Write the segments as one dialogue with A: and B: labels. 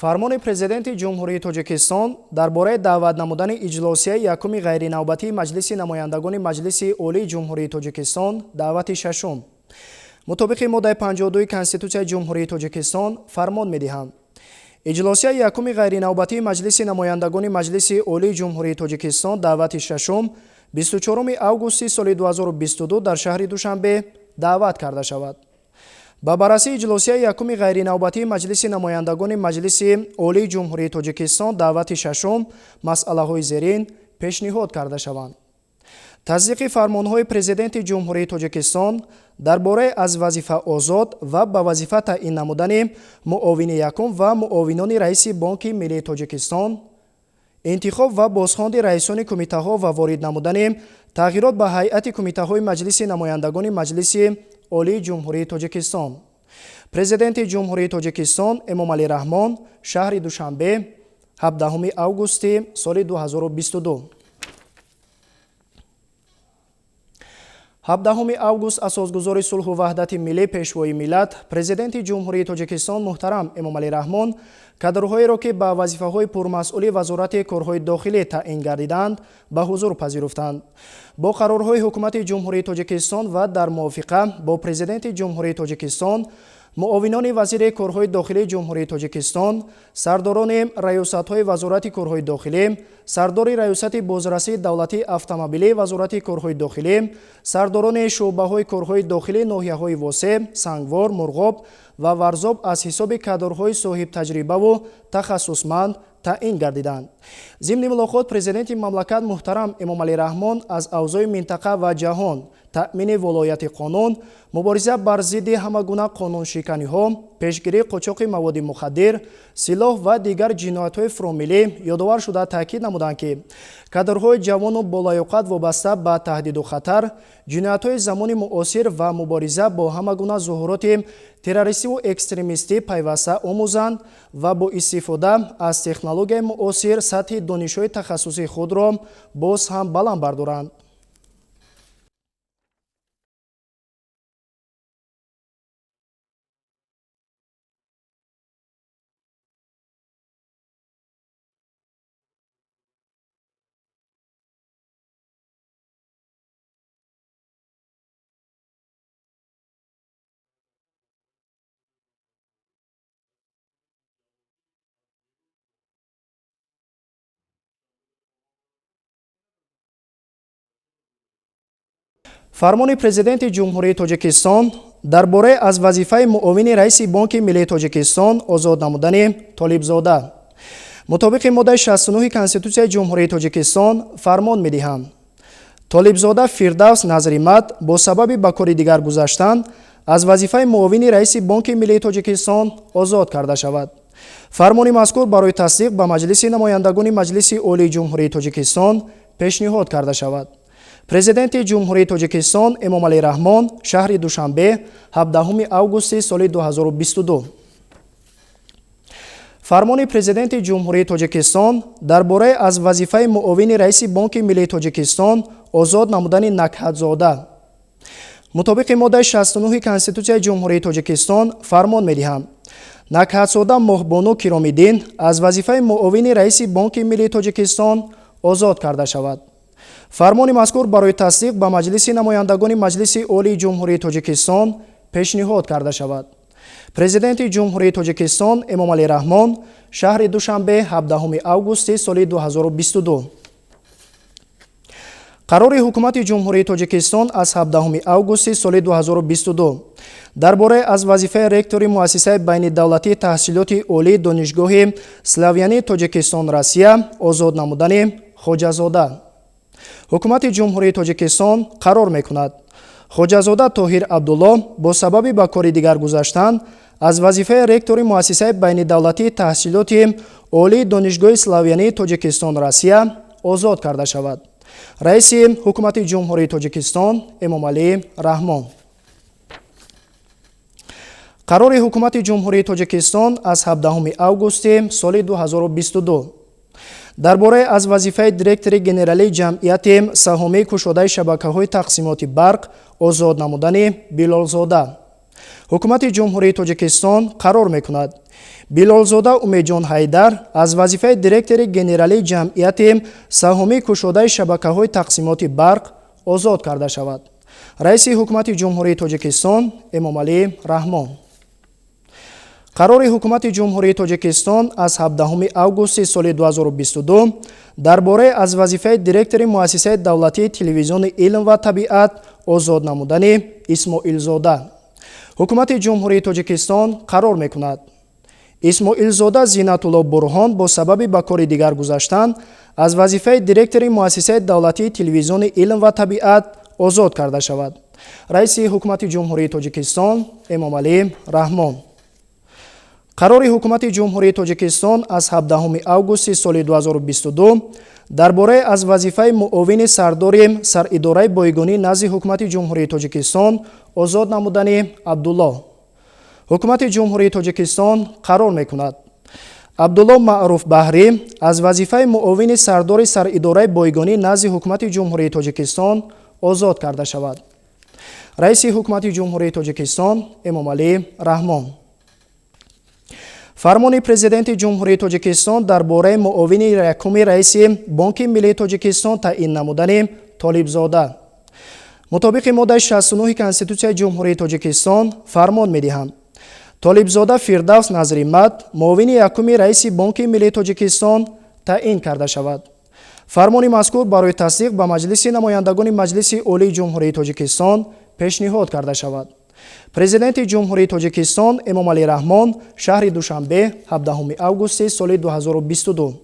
A: Фармони Президенти Ҷумҳурии Тоҷикистон дар бораи даъват намудани иҷлосияи якуми ғайринавбатии Маҷлиси намояндагони Маҷлиси Олии Ҷумҳурии Тоҷикистон, даъвати шашум. Мутобиқи моддаи 52 Конститутсияи Ҷумҳурии Тоҷикистон фармон медиҳам. Иҷлосияи якуми ғайринавбатии Маҷлиси намояндагони Маҷлиси Олии Ҷумҳурии Тоҷикистон, даъвати шашум, 24 августи соли 2022 дар шаҳри Душанбе даъват карда шавад. Ба баррасии иҷлосияи якуми ғайринавбатии Маҷлиси намояндагони Маҷлиси Олии Ҷумҳурии Тоҷикистон, даъвати шашум, масъалаҳои зерин пешниҳод карда шаванд. Тасдиқи фармонҳои Президенти Ҷумҳурии Тоҷикистон дар бораи аз вазифа озод ва ба вазифа таъин намудани муовини якум ва муовинони раиси Бонки Миллии Тоҷикистон, интихоб ва бозхонди раисони кумитаҳо ва ворид намудани тағйирот ба ҳайати кумитаҳои Маҷлиси намояндагони Маҷлиси Олии Ҷумҳурии Тоҷикистон. Президенти Ҷумҳурии Тоҷикистон Эмомалӣ Раҳмон, шаҳри Душанбе, 17 августи соли 2022. 17 август асосгузори сулҳу ваҳдати миллӣ, Пешвои миллат, Президенти Ҷумҳурии Тоҷикистон муҳтарам Эмомалӣ Раҳмон кадрҳоеро, ки ба вазифаҳои пурмасъули Вазорати корҳои дохилӣ таъин гардиданд, ба ҳузур пазируфтанд. Бо қарорҳои Ҳукумати Ҷумҳурии Тоҷикистон ва дар мувофиқа бо Президенти Ҷумҳурии Тоҷикистон муовинони вазири корҳои дохилии Ҷумҳурии Тоҷикистон, сардорони раёсатҳои Вазорати корҳои дохилӣ, сардори Раёсати бозрасии давлатии автомобилии Вазорати корҳои дохилӣ, сардорони шӯъбаҳои корҳои дохилии ноҳияҳои Восе, Сангвор, Мурғоб ва Варзоб аз ҳисоби кадрҳои соҳибтаҷрибаву тахассусманд таъин гардиданд. Зимни мулоқот Президенти мамлакат муҳтарам Эмомалӣ Раҳмон аз авзои минтақа ва ҷаҳон, таъмини волояти қонун, мубориза бар зидди ҳама гуна қонуншиканиҳо, пешгирии қочоқи маводи мухаддир, силоҳ ва дигар ҷиноятҳои фуромиллӣ ёдовар шуда, таъкид намуданд, ки кадрҳои ҷавону болаёқат вобаста ба таҳдиду хатар, ҷиноятҳои замони муосир ва мубориза бо ҳама гуна зуҳуроти террористиву экстремистӣ пайваста омӯзанд ва бо истифода аз технологияи муосир сатҳи донишҳои тахассусии худро боз ҳам баланд бардоранд. Фармони Президенти Ҷумҳурии Тоҷикистон дар бораи аз вазифаи муовини раиси Бонки Миллии Тоҷикистон озод намудани Толибзода. Мутобиқи моддаи 69 Конститутсияи Ҷумҳурии Тоҷикистон фармон медиҳам. Толибзода Фирдавс Назримат бо сабаби ба кори дигар гузаштан аз вазифаи муовини раиси Бонки Миллии Тоҷикистон озод карда шавад. Фармони мазкур барои тасдиқ ба Маҷлиси намояндагони Маҷлиси Олии Ҷумҳурии Тоҷикистон пешниҳод карда шавад. Президенти Ҷумҳурии Тоҷикистон Эмомалӣ Раҳмон, шаҳри Душанбе, 17 августи соли 2022. Фармони Президенти Ҷумҳурии Тоҷикистон дар бораи аз вазифаи муовини раиси Бонки Миллии Тоҷикистон озод намудани Накҳатзода. Мутобиқи моддаи 69 Конститутсияи Ҷумҳурии Тоҷикистон фармон медиҳам. Накҳатзода Моҳбону Киромиддин аз вазифаи муовини раиси Бонки Миллии Тоҷикистон озод карда шавад. Фармони мазкур барои тасдиқ ба Маҷлиси намояндагони Маҷлиси Олии Ҷумҳурии Тоҷикистон пешниҳод карда шавад. Президенти Ҷумҳурии Тоҷикистон Эмомалӣ Раҳмон, шаҳри Душанбе, 17 августи соли 2022. Қарори Ҳукумати Ҷумҳурии Тоҷикистон аз 17 августи соли 2022 дар бораи аз вазифаи ректори Муассисаи байнидавлатии таҳсилоти олии Донишгоҳи Славянии Тоҷикистон Россия озод намудани Хоҷазода. Ҳукумати Ҷумҳурии Тоҷикистон қарор мекунад: Хоҷазода Тоҳир Абдулло бо сабаби ба кори дигар гузаштан аз вазифаи ректори Муассисаи байнидавлатии таҳсилоти олии Донишгоҳи Славянии Тоҷикистон Россия озод карда шавад. Раиси Ҳукумати Ҷумҳурии Тоҷикистон Эмомалӣ Раҳмон. Қарори Ҳукумати Ҷумҳурии Тоҷикистон аз 17 августи соли 2022 дар бораи аз вазифаи директори генералии ҷамъияти саҳомии кушодаи шабакаҳои тақсимоти барқ озод намудани Билолзода. Ҳукумати Ҷумҳурии Тоҷикистон қарор мекунад: Билолзода Умедҷон Ҳайдар аз вазифаи директори генералии ҷамъияти саҳомии кушодаи шабакаҳои тақсимоти барқ озод карда шавад. Раиси Ҳукумати Ҷумҳурии Тоҷикистон Эмомалӣ Раҳмон. Қарори Ҳукумати Ҷумҳурии Тоҷикистон аз 17 августи соли 2022 дар бораи аз вазифаи директори Муассисаи давлатии телевизиони «Илм ва табиат» озод намудани Исмоилзода. Ҳукумати Ҷумҳурии Тоҷикистон қарор мекунад: Исмоилзода Зинатулло Бурҳон бо сабаби ба кори дигар гузаштан аз вазифаи директори Муассисаи давлатии телевизиони «Илм ва табиат» озод карда шавад. Раиси Ҳукумати Ҷумҳурии Тоҷикистон Эмомалӣ Раҳмон. Қарори Ҳукумати Ҷумҳурии Тоҷикистон аз 17 августи соли 2022 дар бораи аз вазифаи муовини сардори Саридораи бойгонӣ назди Ҳукумати Ҷумҳурии Тоҷикистон озод намудани Абдулло. Ҳукумати Ҷумҳурии Тоҷикистон қарор мекунад: Абдулло Маъруф Баҳрӣ аз вазифаи муовини сардори Саридораи бойгонӣ назди Ҳукумати Ҷумҳурии Тоҷикистон озод карда шавад. Раиси Ҳукумати Ҷумҳурии Тоҷикистон Эмомалӣ Раҳмон. Фармони Президенти Ҷумҳурии Тоҷикистон дар бораи муовини якуми раиси Бонки миллии Тоҷикистон таъин намудани Толибзода. Мутобиқи моддаи 69 Конститутсияи Ҷумҳурии Тоҷикистон фармон медиҳам: Толибзода Фирдавс Назримад муовини якуми раиси Бонки миллии Тоҷикистон таъин карда шавад. Фармони мазкур барои тасдиқ ба Маҷлиси намояндагони Маҷлиси Олии Ҷумҳурии Тоҷикистон пешниҳод карда шавад. Президенти Ҷумҳурии Тоҷикистон Эмомалӣ Раҳмон, шаҳри Душанбе, 17 августи соли 2022.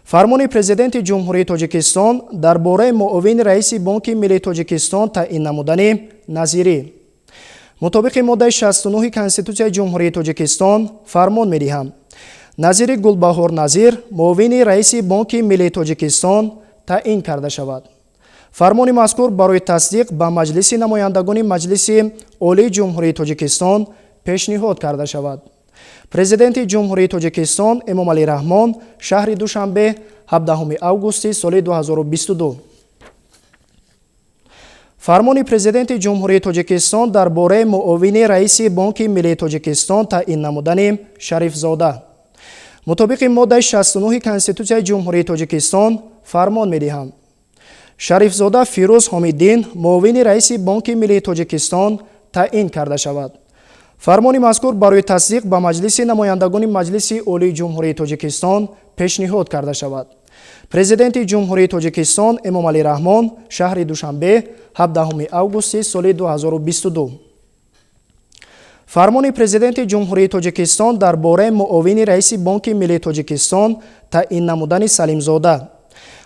A: Фармони Президенти Ҷумҳурии Тоҷикистон дар бораи муовини раиси Бонки миллии Тоҷикистон таъин намудани Назирӣ. Мутобиқи моддаи 69 Конститутсияи Ҷумҳурии Тоҷикистон фармон медиҳам: Назири Гулбаҳор Назир муовини раиси Бонки миллии Тоҷикистон таъин карда шавад. Фармони мазкур барои тасдиқ ба Маҷлиси намояндагони Маҷлиси Олии Ҷумҳурии Тоҷикистон пешниҳод карда шавад. Президенти Ҷумҳурии Тоҷикистон Эмомалӣ Раҳмон, шаҳри Душанбе, 17 августи соли 2022. Фармони Президенти Ҷумҳурии Тоҷикистон дар бораи муовини раиси Бонки миллии Тоҷикистон таъин намудани Шарифзода. Мутобиқи моддаи 69 Конститутсияи Ҷумҳурии Тоҷикистон фармон медиҳам: Шарифзода Фирӯз Ҳомиддин муовини раиси Бонки миллии Тоҷикистон таъин карда шавад. Фармони мазкур барои тасдиқ ба Маҷлиси намояндагони Маҷлиси Олии Ҷумҳурии Тоҷикистон пешниҳод карда шавад. Президенти Ҷумҳурии Тоҷикистон Эмомалӣ Раҳмон, шаҳри Душанбе, 17 августи соли 2022. Фармони Президенти Ҷумҳурии Тоҷикистон дар бораи муовини раиси Бонки миллии Тоҷикистон таъин намудани Салимзода.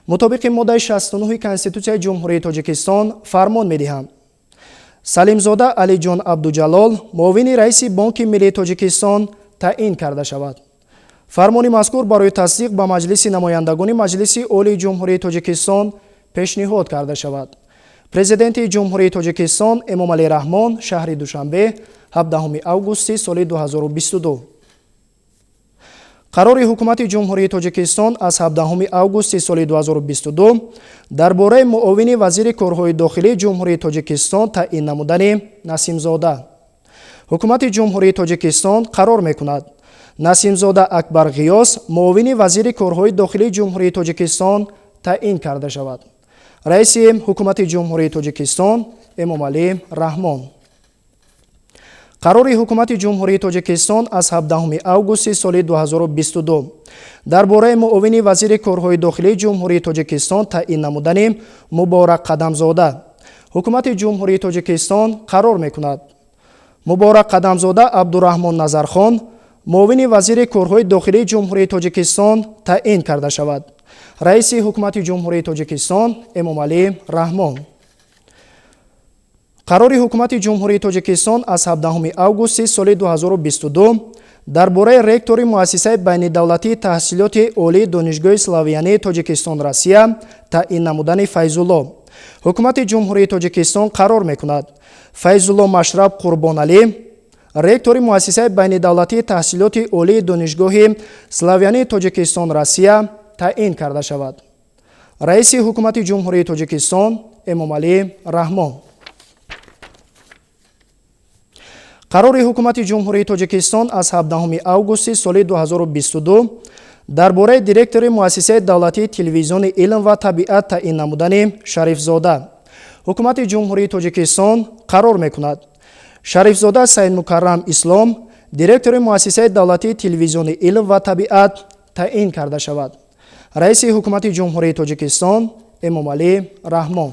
A: Мутобиқи моддаи 69 Конститутсияи Ҷумҳурии Тоҷикистон фармон медиҳам: Салимзода Алиҷон Абдуҷалол муовини раиси Бонки миллии Тоҷикистон таъин карда шавад. Фармони мазкур барои тасдиқ ба Маҷлиси намояндагони Маҷлиси Олии Ҷумҳурии Тоҷикистон пешниҳод карда шавад. Президенти Ҷумҳурии Тоҷикистон Эмомалӣ Раҳмон, шаҳри Душанбе, 17 августи соли 2022. Қарори Ҳукумати Ҷумҳурии Тоҷикистон аз 17 августи соли 2022 дар бораи муовини вазири корҳои дохилии Ҷумҳурии Тоҷикистон таъин намудани Насимзода. Ҳукумати Ҷумҳурии Тоҷикистон қарор мекунад: Насимзода Акбар Ғиёс муовини вазири корҳои дохилии Ҷумҳурии Тоҷикистон таъин карда шавад. Раиси Ҳукумати Ҷумҳурии Тоҷикистон Эмомалӣ Раҳмон. Қарори Ҳукумати Ҷумҳурии Тоҷикистон аз 17 августи соли 2022 дар бораи муовини вазири корҳои дохилии Ҷумҳурии Тоҷикистон таъин намудани Муборак Қадамзода. Ҳукумати Ҷумҳурии Тоҷикистон қарор мекунад: Муборак Қадамзода Абдураҳмон Назархон муовини вазири корҳои дохилии Ҷумҳурии Тоҷикистон таъин карда шавад. Раиси Ҳукумати Ҷумҳурии Тоҷикистон Эмомалӣ Раҳмон. Қарори Ҳукумати Ҷумҳурии Тоҷикистон аз 17 августи соли 2022 дар бораи ректори Муассисаи байнидавлатии таҳсилоти олии Донишгоҳи славянии Тоҷикистон Россия таъин намудани Файзулло. Ҳукумати Ҷумҳурии Тоҷикистон қарор мекунад: Файзулло Машраб Қурбоналӣ ректори Муассисаи байнидавлатии таҳсилоти олии Донишгоҳи славянии Тоҷикистон Россия таъин карда шавад. Раиси Ҳукумати Ҷумҳурии Тоҷикистон Эмомалӣ Раҳмон. Қарори Ҳукумати Ҷумҳурии Тоҷикистон аз 17 августи соли 2022 дар бораи директори Муассисаи давлатии Телевизиони илм ва табиат таъин намудани Шарифзода. Ҳукумати Ҷумҳурии Тоҷикистон қарор мекунад: Шарифзода Саидмукаррам Ислом директори Муассисаи давлатии Телевизиони илм ва табиат таъин карда шавад. Раиси Ҳукумати Ҷумҳурии Тоҷикистон Эмомалӣ Раҳмон.